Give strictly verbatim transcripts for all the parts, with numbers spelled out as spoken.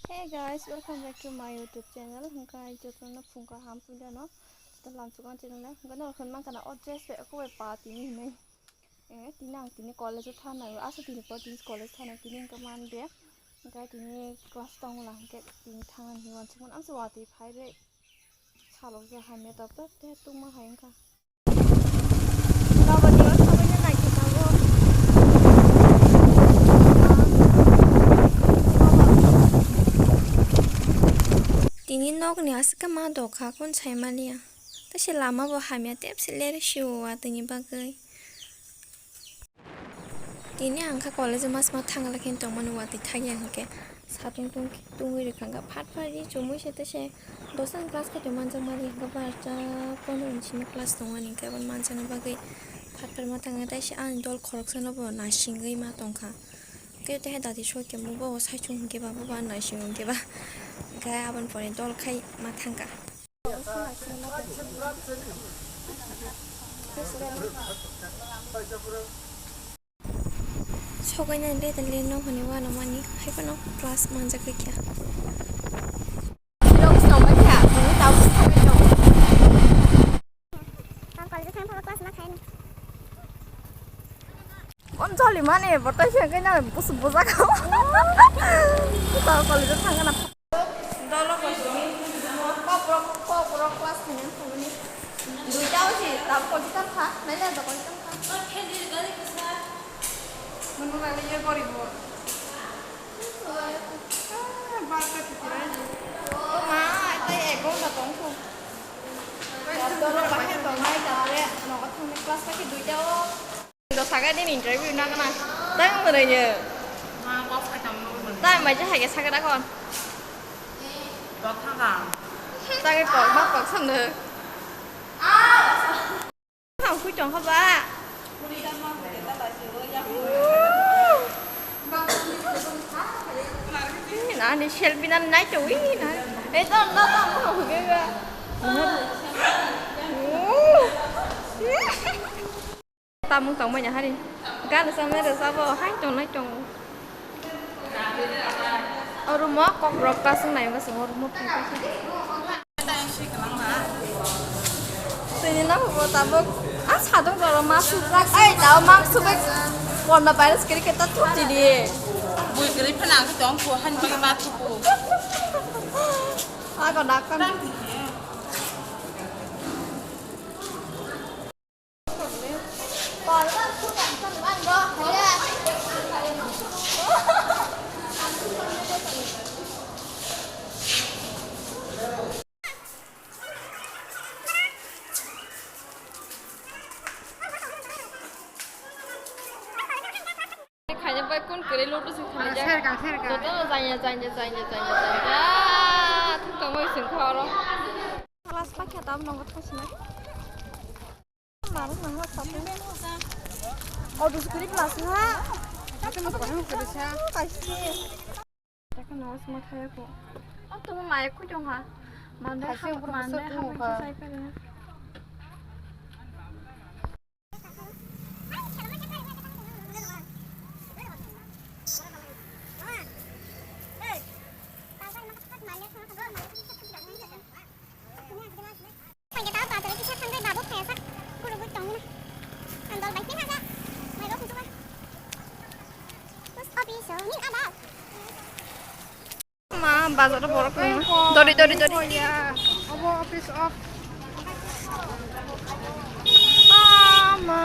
Hey guys, welcome back to my YouTube channel. Hwnkhe jotono phungkha ham puilano. Joto lamsukha channel le. Hwnkhe norok hwn mankha na o dress bai oko bai pa tini hinwi. Eh, tini ang tini college o thangnaio. Asa tini por tini college thangnaio. Tini hwnkhe Monday. Hwnkhe tini class tongla hwnkhe tini thangna hinwi uansukmano. Amsa watwi phai rwi salokjak hamya tabuk tei tungma hai wngkha. Tini nokni aswk ma dokha kun saimaliya. Tei se lama bo hamya tepse ler sio watwini bagwi. Tini ang kha college o mas ma thangla khe tongmani watwi thangya hinkhe satung tung tungwi rwkha phat phat ri chumui se tei se. Dosan class khe tongma jang mani hwnkhe barcha pondro ni simi class tongmani hwnkhe aboni manjakna bagwi phat phat ma thangkha tei se ani dol khoroksano bo naisingwi ma tongkha. Khe tei hai dati soi khe bo saichung hwnkhe ba bo ba naising hwnkhe ba hwnkhe aboni pore dol khai ma thangkha. Sokainani le tele no hwnwi uanamani, hai phano class manjak kha. Ang college thang phano class ma khaini. Kon joli mani, botai se kena bus bujak. Ta college thang na. Dolo ko sini, kokrok, kokrok class ni nang thangni. Duita o si, tab ko kita kha, nai na dokon tam kha. Manu nai ye gori bo. Ah, bar ka kiti rai. O ma, tai ek ghonta tong kho. Dolo bahai tong nai, tapore nogo thangni class ka ki duita o. Do saga din interview na kana. Tang mene ye. Ma kok khatam no. Tang mai je hage saga da kon. Kok kha ka. Tang kok ma kok san de. Tang kui tong kha ba. Na ni selfie na nai to wi na. Eh to no to mo ho ge ga. Tamung tongmani hari. Gana samne rwchabo hai tongnai tongo. O room o kokrok ta swngnai wngkha chwng o room o phai kha. Tini na bo tabuk a sadok rok ma suprak ai ta mang subai corona virus kiri keta thuti di. Bui kiri phana ang tong ko han bagi ma thuku. Ago dakkan. Khaina bai kun kwrwi lotus ni thani jak. Serka, serka. Joto no janya, janya, janya, janya, janya. Thung tong bai sing kha oro. Khalas pa khe tam nongo thasina. Maro na ha sapu. O dus kwrwi plus ha. Ate mo koi kwrwi sa. Kaisi. Taka no asma thaya ko. O to mai ku jong ha. Mande ha, mande ha, sai pare. Ma, bazar o borok tongo. Dori, dori, dori. Obo office of. Ah, ma.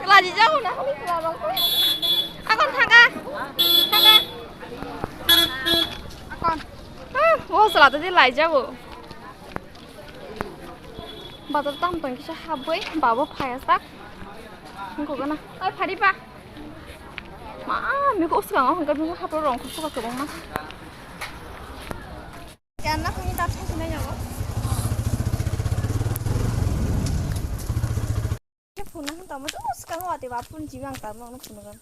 Laji jago na, hali pura rok. Akon thaga. Thaga. Akon. Ah, o sala tadi lai jago. Bazar tam tong kisa haboi, babo phaya sak. Wngkha gana. Oi, phari ba. Ma, miko swkango hwnkhe miko hapro rong khoroksa kwbangma. Yanna phone ta phone sinai yago. Phone na tamo to swkango ate ba phone jibang tamo no phone gan.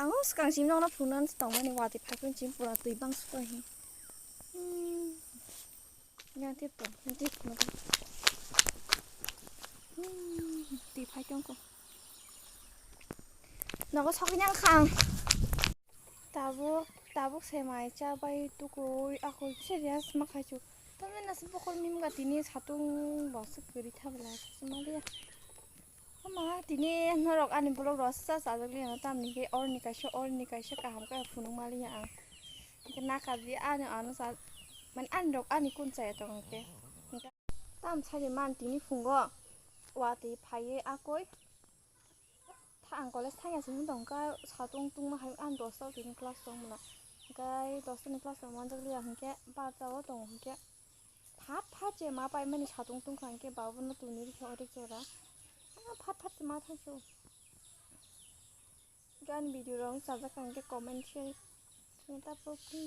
Ang swkang simi nokno phunuknani tongmani watwi phaiphai simi pura twi bang suka hi. Hmm. Yang tip to, yang tip to. Hmm. Twi phai tongko. Nogo sokwi nang kha ang. Tabuk, tabuk se mai cha bai tukui, akoi se rest ma khai chu. Tamni nasi bokol mim ga tini satung bo se kwrwi tha bwla se ma liya. Ama tini norok ani vlog ro sa sa jak liya, tamni ke orni kaisa, orni kaisa kaham ka phunuk ma liya ang. Ke na ka bi ani ano sa, mane ani rok ani kun cha ya tong ke. Tam sari man tini phungo. Wa twi phaiwi akoi. Tha ang college thangya se wng tong kha, satung tungma hai ang dosta o tini class tong mano. Hwnkhe dosta ni class tong manjak liya hwnkhe barta o tongo hwnkhe. Phat phat je ma pai mani satung tungkha hwnkhe babu no tuni rikha odik jora. Phat phat se ma thangsu. Hwnkhe ani video rok chajak kha hwnkhe comment share. Hwnkhe ta pokphi.